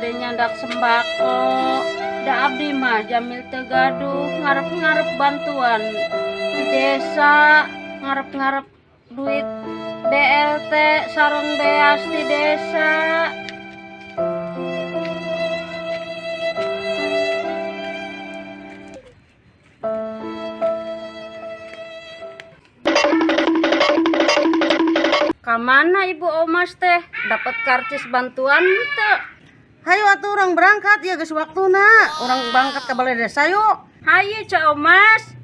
Bade nyandak sembako. Da abdi mah jamil teu gaduh, ngarep-ngarep bantuan di desa, ngarep-ngarep duit BLT sareng beas di desa. Kamana Ibu Omas teh dapat karcis bantuan teu? Hayu atuh urang berangkat ya, geus waktuna. Urang berangkat ke balai desa yuk. Hayu, Ceu Omas.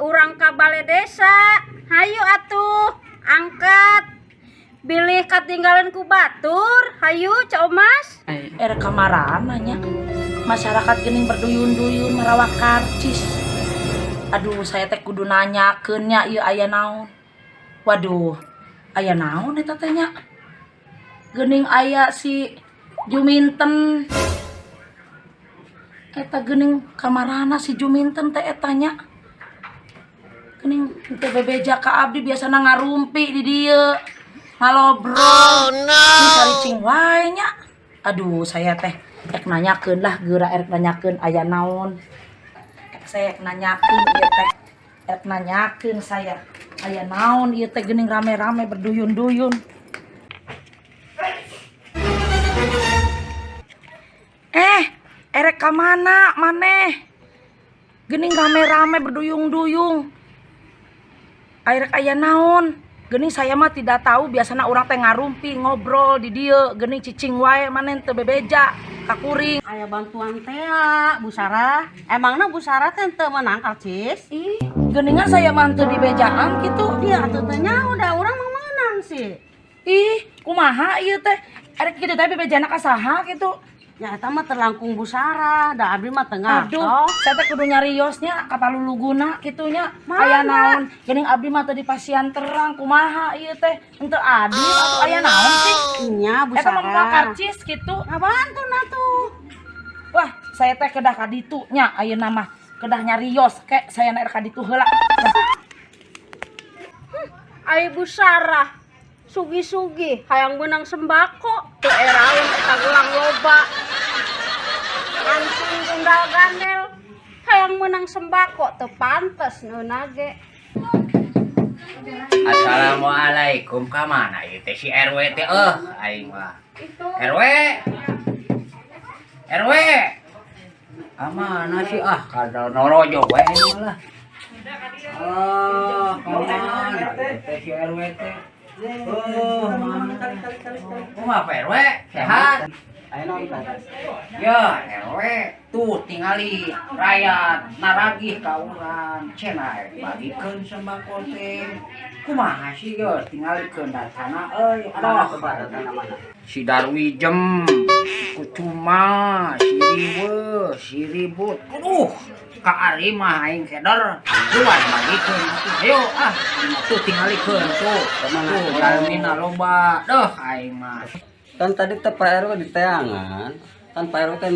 Urang ka balai desa. Hayu atuh, angkat. Bilih katinggalan ku batur. Hayu, Ceu Omas. Erek kamarana nya? Masyarakat geuning berduyun-duyun marawa karcis. Aduh, saya teh kudu nanyakeun nya, ieu aya naon. Waduh, aya naon eta teh nya? Geuning aya si Juminten. Eta geuning kamarana si Juminten teh eta nya? Geuning teu bebeja ka abdi, biasana ngarumpi di dieu. Ngalobrol. Oh, no. Caricing wae nya. Aduh, saya teh rek nanyakeun lah geura, erek nanyakeun aya naon. Saya rek nanyakeun ieu teh. Erek nanyakeun saya. Aya naon ieu teh geuning rame-rame berduyun-duyun. Eh, erek ka mana maneh? Geuning rame-rame berduyung-duyung. Erek aya naon? Geuning saya mah tidak tahu, biasana urang teh ngarumpi ngobrol di dieu, geuning cicing wae maneh teu bebeja ka kuring. Aya bantuan teh, Bu Sarah. Emangna Bu Sarah teh teu meunang karcis? Ih, geuningan saya mah teu dibejaan kitu. Iya atuh, teu nyaho da urang mah meunang sih. Ih, kumaha ieu teh? Erek kitu teh bebejana ka saha kitu? Ya eta mah terlangkung Bu Sarah, da abdi mah teu Aduh, ngartos. Saya teh kudu nyariosnya ka paluluguna kitu nya. Mana? Aya naon? Geuning abdi mah teu dipasihan terang, kumaha ieu teh? Henteu adil atuh, aya naon sih? Nya Bu Eta mah moal Sarah. karcis kitu. Ngabantu na tuh. Wah, saya teh kedah ka ditu nya ayeuna mah. Kedah nyarios ke saya na ka ditu heula. Nah, Ai Bu Sarah sugi-sugi hayang menang sembako, teu eraeun eta gelang loba. Anting gundal gandel hayang menang sembako, teu pantes neuna ge. Assalamualaikum, ka mana ieu teh si RW teh? Eh, aing mah. RW. RW. Ka mana sih, ah, kada norojo we aing mah lah. Ah, ka mana ieu teh si RW teh? Oh, mana? Kumaha, Pak RW? Sehat? Ya, RW tuh tingali rakyat naragih ka urang cenah bagikeun sembako teh. Kumaha sih geus tingalikeun datana euy. Aduh, si Darwijem, si Kucuma, si Riwe, si Ribut. Aduh, ka Ari mah aing keder. Duan bagikeun atuh. Ayo ah, tuh tingalikeun tuh. Tuh jalmina loba. Duh, aing mah. Kan tadi teh Pak RW di teangan, kan Pak RW teh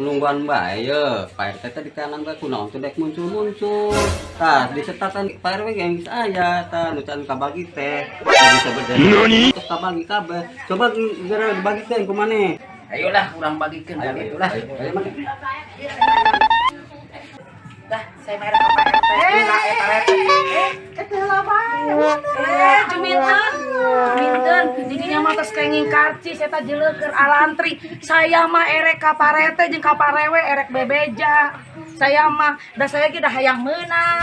nungguan bae ye. Pak RT teh di teangan bae, kunaon teh dek muncul-muncul. Tah disetatan Pak RW yang geus aya tah nu can kabagi teh. Teu bisa berjalan terus kabagi kabeh. Coba geura dibagikeun ku maneh. Ayolah urang bagikeun Ayo, ka ditu lah. ayo, ayo, maneh. Dah, saya mah erek ka Pak RT heula eta rete. Eh, Eta heula bae. Eh, Juminten. Juminten, didinya mah tos kenging karcis eta jeleukeun alantri. Saya mah erek ka Parete jeung ka Parewe, erek bebeja. Saya mah da saya ge da hayang meunang.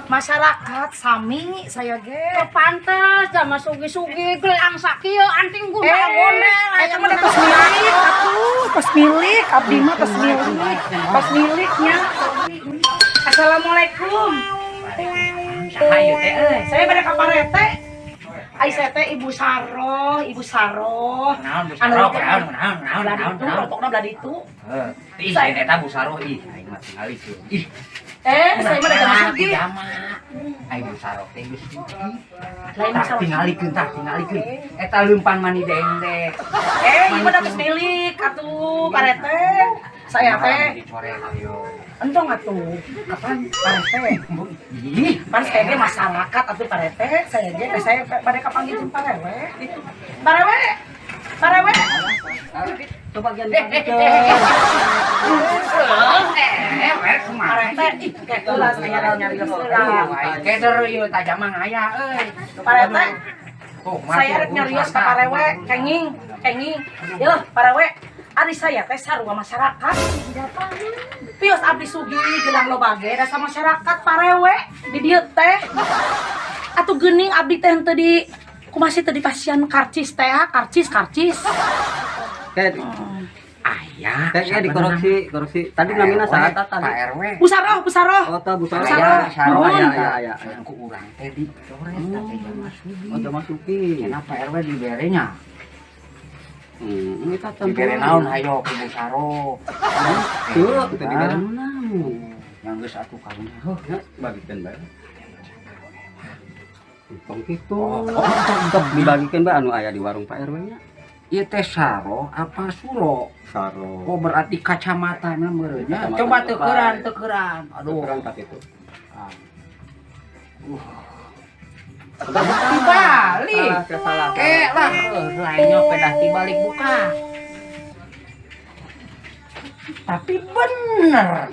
Masyarakat sami saya ge. Teu pantes da mah sugi-sugi gelang sakieu anting gundal gondel. Eta mah tos milik atuh, tos milik abdi mah, tos milik. Tos miliknya. Assalamualaikum. Saha ieu teh euy? Saya bade ka Parete. Ai saya teh Ibu Saroh, Ibu Saroh. Naon Bu Anu Saroh? rokok Naon, naon, naon, belah naon, ditu, naon. rokokna belah ditu. Heuh. Ih, eta Bu Saroh ih, aing mah tingalikeun. Ih, Eh, saya mah dagang sugih. Jama. Ai Bu Saroh teh geus sugih. Lain Tah masalah. Tingalikeun, tah tingalikeun. Eta leumpang mani dendek. Eh, ieu mah da geus milik atuh, Parete. Saya teh Dicoret ayo. Entong atuh. Kapan Parete? Ih, Pan saya ge masyarakat atuh, Parete. Saya ge teh saya bade kapanggih jeung Parewe gitu. Parewe. Pak RW. Coba gian dibagikan. Eh, we kumaha? Pak RT, ih, kayak heula saya nyarios heula. Keder ieu tajamang aya euy. Pak RT, Oh, saya rek nyarios ka Pak RW, kenging, kenging. Yeuh, Pak RW, ari saya teh sarua masyarakat. Pios abdi sugih gelang loba ge da masyarakat Pak RW di dieu teh. Atuh geuning abdi teh henteu di kumaha sih teu dipasihan karcis teh, ah, karcis karcis. Kayak Aya. kayak dikoreksi, koreksi. Tadi namina saha tah tadi? Pak RW. Busaroh, busaroh. Oh, tah Busaroh. Aya, saro Aya, aya. aya, aya. Ku urang teh dicoret teh jama sugih. Oh, jama sugih. Kenapa RW diberenya? Ini tak Dibere naon hayo ku Bu Saro. Tuh, itu dibere naon. Yang geus atuh karunya. Heuh. Ya, bagikan bae. Tong kitu. Oh, Sok dibagikan bae anu aya di warung Pak RW nya. Ieu teh saro apa suro? Saro. Oh berarti kacamatana meureun nya. Kacamata Coba lupa. teukeran, teukeran. Aduh. Kurang tak itu. Ah. Dibalik. Salah, salah. Kek lah, lainnya pedah dibalik buka. Tapi bener. Ah,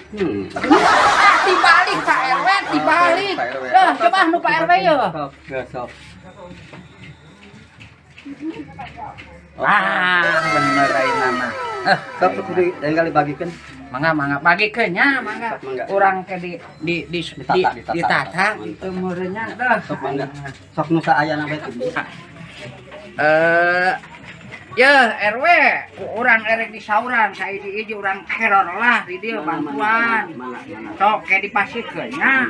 dibalik Pak RW, dibalik. Pak RW. Lah, coba nu Pak RW yo. Sok, ya, sok. Wah, bener ayeuna mah. Eh, Sok sok di lain kali bagikan. Mangga mangga bagikeun nya, mangga. Sok, mangga. Urang teh di Ditata, di, ditata. ditata gitu meureun nya. Dah. Sok mangga. Sok nu saayana bae tuh. Eh, ya RW, ku urang erek disauran saiji-hiji urang keror lah di dieu bantuan. Mana, mana. Sok ke dipasikeun nya.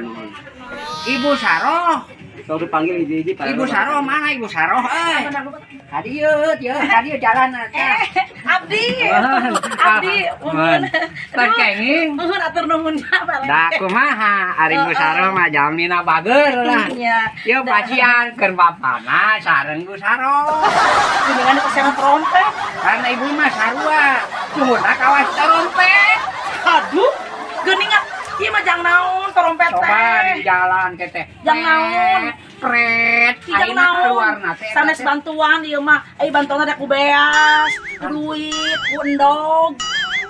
Ibu Saroh, Sok dipanggil hiji-hiji Pak Ibu RW. Saroh mana Ibu Saroh euy? Ka dieu, dieu, ka dieu jalan teh. Abdi, abdi, Mun. Teu kenging. Nuhun atur nuhun ya, Pak RW. Da kumaha ari Bu Saroh mah jamina bager lah. Iya. Ieu pasian keur bapana sareng Bu Saroh. Geuningan dipasihan trompet. Karena ibu mah sarua, cumuna kawas trompet. Aduh, geuningan ieu mah jang naon trompet Coba teh. di jalan ke teh. Jang naon? Pret, Jang ayeuna naon? keluarna teh. Sanes bantuan ieu mah, ai bantuan ada ku beas, ku duit, ku endog.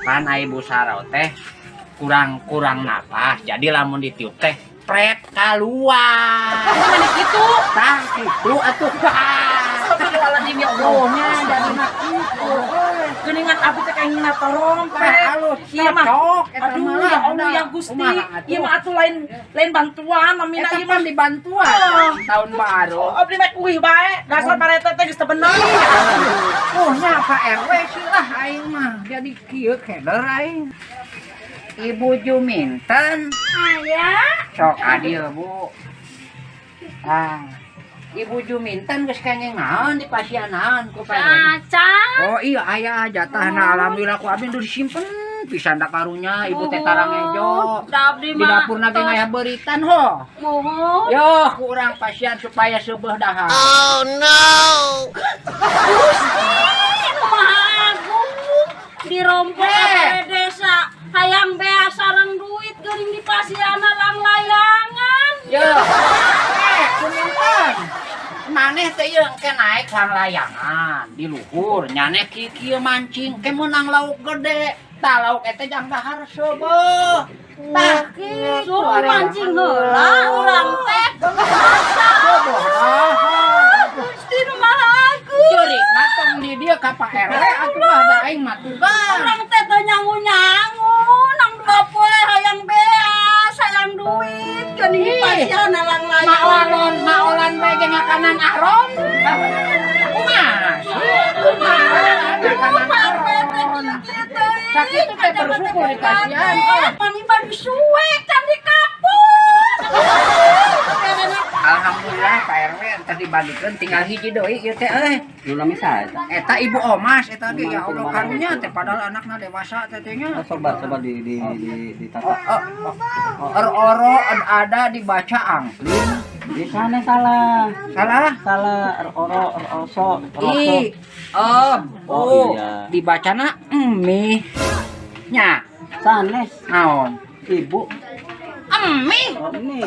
Pan ai Bu Saroh teh kurang-kurang napas. Jadi lamun ditiup teh pret keluar. Ini mana kitu? Tah kitu atuh. Astagfirullahaladzim ya Allah. Nya jadi mah kitu. Geuningan abdi teh kengingna trompet. Halus, Ieu mah. cocok eta Aduh, mah. ya Allah ya Gusti. Kumaha atuh? Ieu mah atuh lain lain bantuan namina Eta ieu mah. pan dibantuan Oh. tahun baru. Oh, abdi mah kuih bae. Dasar parete teh geus teu bener. Oh, nya Pak RW sih lah aing mah. Jadi kieu keder aing. Ibu Juminten, Aya. sok adil Bu. Ah. Ibu Juminten geus kenging naon di pasian naon ku Pak RW. Acan. Oh iya aya jatahna alhamdulillah ku abdi udah disimpen pisan da karunya ibu teh tarang ejo. Da abdi Di mah dapurna ge ngaya beuritan ho. Muhun. Yo, ku urang pasian supaya seubeuh dahar. Gusti, nu maha agung. Dirompok Eh. eh. Desa. Hayang beas sareng duit geuning di pasiana langlayangan. Yo. Eh, kuminten. Maneh teh ieu engke naik langlayangan di luhur, nyaneh kieu kieu mancing ke meunang lauk gede. Tah lauk eta jang dahar seubeuh. Tah kitu Suruh mancing heula urang teh. Masa Seubeuh dahar. Gusti nu maha agung. Ceurikna tong di dieu ka Pak RW atuh lah da aing mah tukang. Urang teh teu nyangu-nyangu nang dua poe hayang beas, hayang duit geuning di Ih. pasiana langlayangan. Maolon, maolan bae ge ngakanan aron. Kumaha sih? Kumaha ngakanan aron. Sakitu teh bersyukur dikasihan. Oh. Mani bagi suwe kan di kapur. Alhamdulillah Pak RW entar dibagikeun tinggal hiji deui ieu teh euy. Nu nami saha eta? Eta Ibu Omas eta ge ya Allah karunya teh padahal anakna dewasa teh teh nya. Oh, coba coba di ditata. Oh, oh, er oro ada dibaca angling. Di sana salah. Salah. Salah er oro er oso roso. I oh, Oh, oh, iya. dibacana emi. Nya, Sanes naon? ibu. Emi. Oh, ini.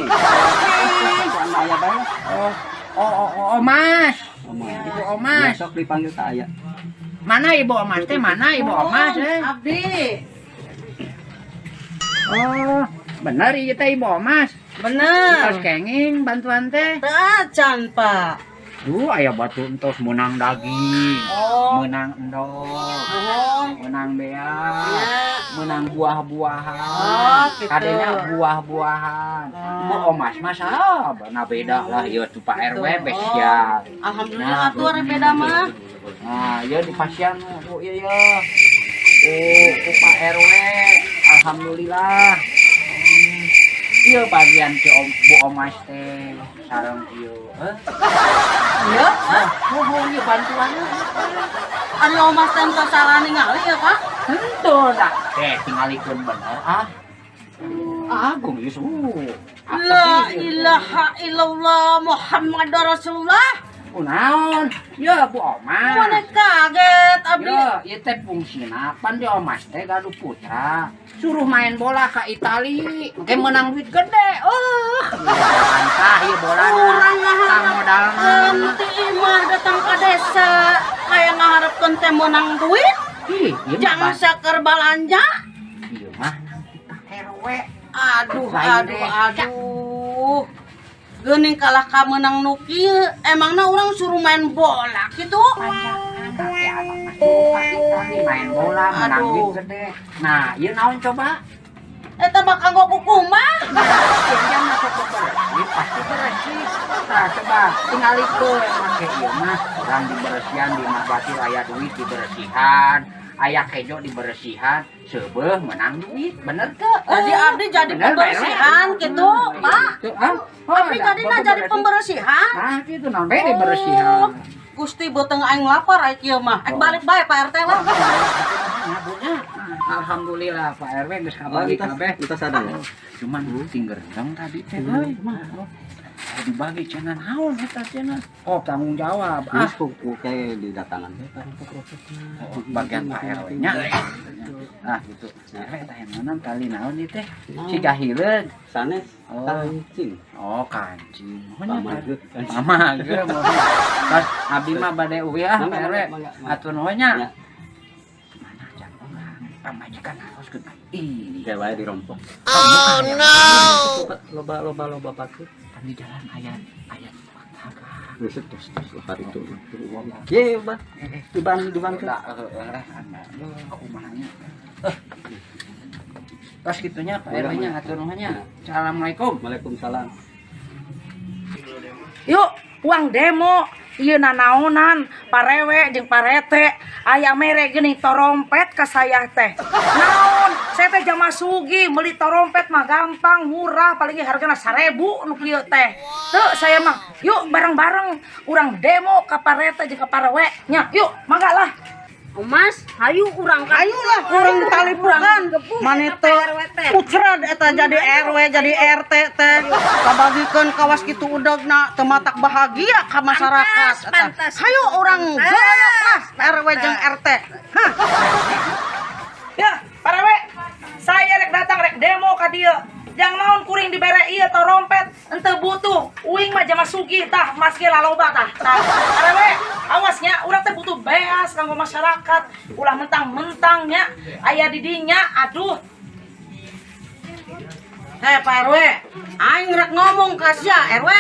Sama ayah bae lah. Oh, oh, oh, oh, Mas. Oh, Mas. Ibu Omas. Besok dipanggil ke ayah. Mana Ibu Omas teh? Mana Ibu Omas eh? Abdi. Oh, bener ieu teh Ibu Omas. Bener. Tos kenging bantuan teh. Teu acan, Pak. Duh, aya batu entos meunang daging, meunang endog, meunang beas, meunang buah-buahan. Oh, gitu. Kadenya buah-buahan. Bu Omas mah nah beda lah ieu tuh Pak RW spesial. Alhamdulillah atuh ari beda mah. Nah, ieu di pasien Bu ieu ya. Ku Pak RW, alhamdulillah. Ieu bagian ti Om, Bu Omas teh sareng ieu. Heh. Iya, Nah, nuhun ieu bantuanna. Ari Omas teh teu salah ningali ya, Pak? Henteu dah. Teh tingalikeun bener ah. Agung ieu su. La ilaha illallah Muhammad Rasulullah. Kunaon? Ya Bu Omas. Mana kaget abdi. Ya, ieu teh fungsina pan di Omas teh gaduh putra. Suruh main bola ke Itali, engke menang duit gede. Oh, antah ieu bola. Urang Tah modalna. Ti imah datang ke desa kayak ngaharepkeun teh meunang duit. Ih, ieu mah Jangan saker balanja. Ieu mah Pak RW. Aduh, Lain aduh, deh. Aduh. Geuning kalah ka meunang nu kieu, emangna urang suruh main bola gitu? Panjangan tapi anak mah suruh ka Itali main bola menang Aduh. duit gede. Nah, ieu naon coba? Eta mah kanggo kukumbah. Nah, jam masuk ke bersih, pasti bersih. Nah, coba tingalikeun make ieu mah urang dibersihan di mah batur aya duit dibersihan, aya kejo dibersihan, seubeuh menang duit, bener teu? Jadi abdi jadi Bener, Pak RW? pembersihan gitu, Pak. Tuh, ah. Oh, Abdi jadi na jadi pembersihan. Nah, gitu naon bae dibersihan. Oh, Gusti beuteung aing lapar aing kieu mah. Ek balik bae Pak RT lah. Ya, Bu, nya. Alhamdulillah Pak RW geus kabagi kabeh. Entos ada ya? Cuman tinggal rendang tadi teh euy mah. Dibagi cenah naon eta cenah. Oh, tanggung jawab. Ah, Ah, kuku kayak didatangan. oh, bagian Pak RW nya. Ah, gitu. RW teh naon tali naon ieu teh? Siga hileud. Sanes Oh. kancing. Oh, kancing. Pamage. Pamage. Tas abdi mah bade uwi ah Pak RW. Atur nuhun nya. Ya. Mana jang urang? Pamajikan harus ke Ih, Kayak wae dirompok. Oh no. Loba loba loba patut. Kan di jalan aya aya dagang. Geus terus terus hari itu. Ye, bah. Diban dibantu. Udah, kumaha nya. Tos kitunya Pak RW nya atur nuhun nya. Assalamualaikum. Waalaikumsalam. Yuk, uang demo. Ieu nanaonan, parewe jeung parete aya mere geuning torompet ka saya teh. Naon? Saya teh jama sugih, meuli torompet mah gampang, murah, paling ge hargana 1000 nu kieu teh. Teu saya mah, yuk bareng-bareng urang demo ka parete jeung ka parewe nya. Yuk, mangga lah. Mas, hayu urang ka. Ayo lah urang talipukan. Mane teu ucrad eta jadi RW jadi RT teh. Kabagikeun kawas kitu udegna teu matak bahagia ka masyarakat Pantas, eta. pantas. Hayu urang geroyok lah RW jeung RT. Hah. Ya, parewe, saya rek datang rek demo ka dieu. Jang naon kuring dibere ieu torompet, henteu butuh. Uing mah jama sugih tah, mas ge laloba tah. Tah, parewe, awasnya urang teh butuh beas kanggo masyarakat. Ulah mentang-mentang nya aya di dinya, aduh. Hei Pak RW, aing rek ngomong ka sia RW.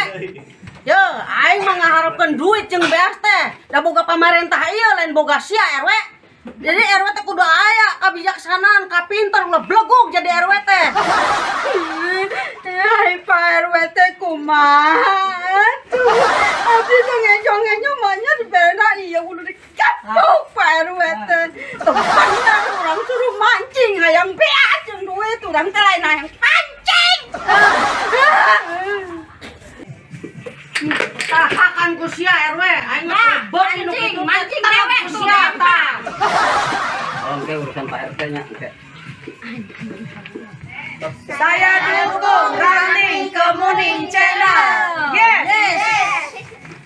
Yo, aing mah ngaharepkeun duit jeung beas teh. Da boga pamarentah ieu lain boga sia RW. Jadi RW teh kudu aya kabijaksanaan, kapinter, ulah blegug jadi RW teh. Hai Pak RW teh kumaha tuh. Abdi teh ngejo-ngejo mah nya dibere ieu kudu dikapuk Pak RW teh. Teu bener urang suruh mancing hayang beas jeung duit urang teh lain hayang pancing. Tahakan ku sia RW, aing mah beuki nu mancing, kitu teh, mancing tahan dewek ku tuh sia tah. Oke, urusan Pak RT nya. Oke. Saya dukung Ranting Kemuning Channel. Yes. Yes.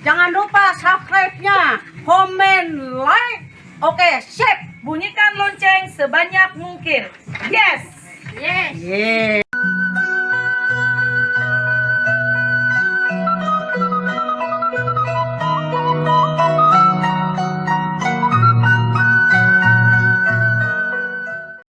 Jangan lupa subscribe-nya, komen, like. Oke, sip. Bunyikan lonceng sebanyak mungkin. Yes. Yes. Yeay.